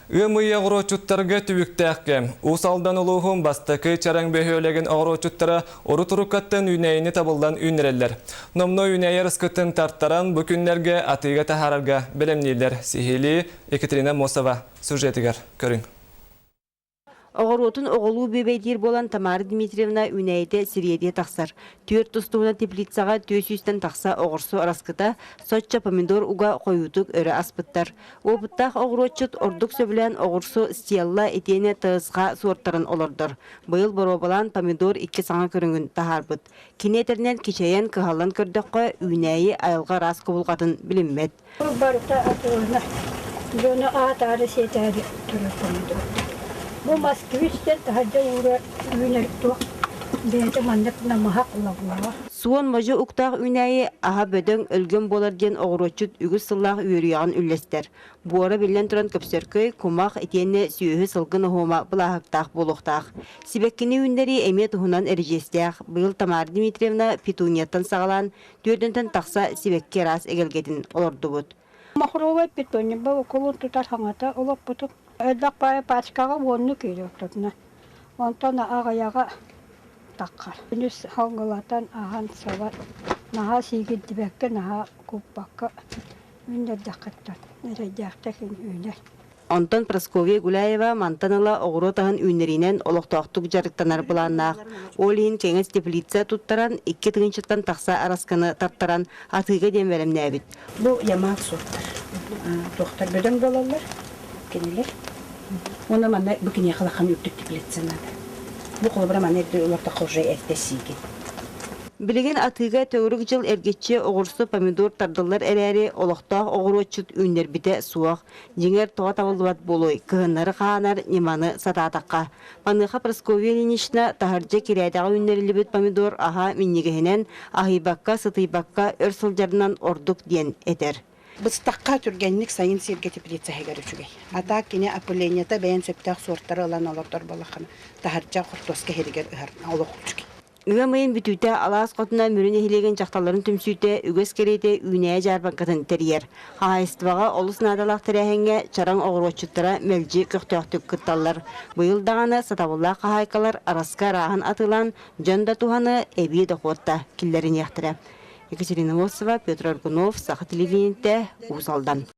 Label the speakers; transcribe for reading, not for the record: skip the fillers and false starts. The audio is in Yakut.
Speaker 1: Ыам ыйа оҕуруотчуттарга түбүктээх кэм. Уус Алдан улууһун бастакы Чараҥ бөһүөлэгин оҕуруотчуттара урут-уруккаттан үүнээйини табыллан үүннэрэллэр. Номнуо үүнээйи арыскытын тартаран, бу күннэргэ атыыга таһаарарга бэлэмнииллэр. Сиһилии Екатерина Мосова сюжетыгар көрүҥ.
Speaker 2: Оҕуруотун оҕолуу бүөбэйдиир буолан Тамара Дмитриевна үүнээйитэ сириэдийэ тахсар. Түөрт тустууна теплицаҕа 400-тэн тахса оҕурсу араскыта, соччо помидор уга хойуутук өрө аспыттар. Уопуттаах оҕуруотчут ордук сөбүлээн оҕурсу Стелла итиэнэ ТСХ суортарын олордор. Быйыл боруобалаан помидор икки саҥа көрүҥүн таһаарбыт. Кини этэринэн кичэйэн кыһаллан көрдөххө, үүнээйи айылҕа ыраас кубулҕатын билиммэт.
Speaker 3: Барыта атыыланар. Дьону аатаары сиэтээри турар помидордар. Бу Москвич диэн таһырдьа уура үүнэр туох бэйэтэ маннык намыһах лабыаҕа.
Speaker 2: Суон модьу уктаах үүнээйи аһа бөдөҥ, өлгөм буолар диэн оҕуруотчут үгүс сыллаах үөрүйэҕин үллэстэр. Буора биллэн туран көпсөркөй, кумах итиэннэ сүөһү-сылгы ноһуома былааһыктаах буолуохтаах. Сибэккини үүннэрии эмиэ туһунан эридьиэстээх. Быйыл Тамара Дмитриевна петунияттан саҕалаан Түөрдэнтэн тахса сибэкки араас эгэлгэтин олордубут.
Speaker 3: Махровай петуния кулун тутар хаҥата олоппутум. Элбэх баайы пачкаҕа уонну киирэ ортотуна. Онтон аҕыйаҕа таххар. Күнүс халгылатан аһан сабан наһаа сиигирдибэккэ, наһаа куппакка үүннэрдэххиттэн эрэйдээхтик үүнэр.
Speaker 2: Онтон Прасковья Гуляева мантан ыла оҕуруот аһын үүннэриинэн олохтоохтук дьарыктанар былааннаах. Ол иһин кэҥэс теплица туттаран, 2 тыһыынчаттан тахса арасканы тартаран атыыга диэн бэлэмнээбит.
Speaker 4: Бу Ямал суоттар. Туохтар бөдөҥ буолаллар кинилэр. Уонна манна бу киниэхэ улахан үрдүк теплица наада. Бу холобура манна эрдэ олортоххо уже эрдэ сиигин.
Speaker 2: Билигин атыыга төгүрүк дьыл эргиччи оҕурсу, помидор тардыллар эрээри, олохтоох оҕуруотчут үүннэрбитэ суох. Дьиҥэр, тоҕо табыллыбат буолуой, кыһыннары хаанар ньыманы сатаатахха. Маныаха Прасковья Ильинична таһырдьа кирээдэҕэ үүннэриллибит помидор аһа минньигэһинэн, аһыйбакка, сытыйбакка өр сылдьарынан ордук диэн этэр.
Speaker 4: Быстахха түргэнник сайын сиргэ теплицаһыгар үчүгэй. А так кини опыленията бэйэн сөптөөх суортары ылан олордор буоллаххына, таһырдьа хортуоска иһиригэр ыһар олох үчүгэй.
Speaker 2: Ыам ыйын бүтүүтэ Алаас Хотуна Мүрү нэһилиэгин дьахталларын түмсүүтэ үгэс кэриэтэ үүнээйи дьаарбаҥкатын тэрийэр. Хаһаайыстыбаҕа олус наадалаах тэрээһиҥҥэ чараҥ оҕуруотчуттара мэлдьи көхтөөхтүк кытталлар. Быйыл даҕаны сатабыллаах хаһаайкалар араска арааһын атыылаан, дьон да туһаны, эбии дохуот да киллэриниэхтэрэ. Екатерина Мосова, Петр Аргунов, Саха телевидениетэ, Уус Алдан.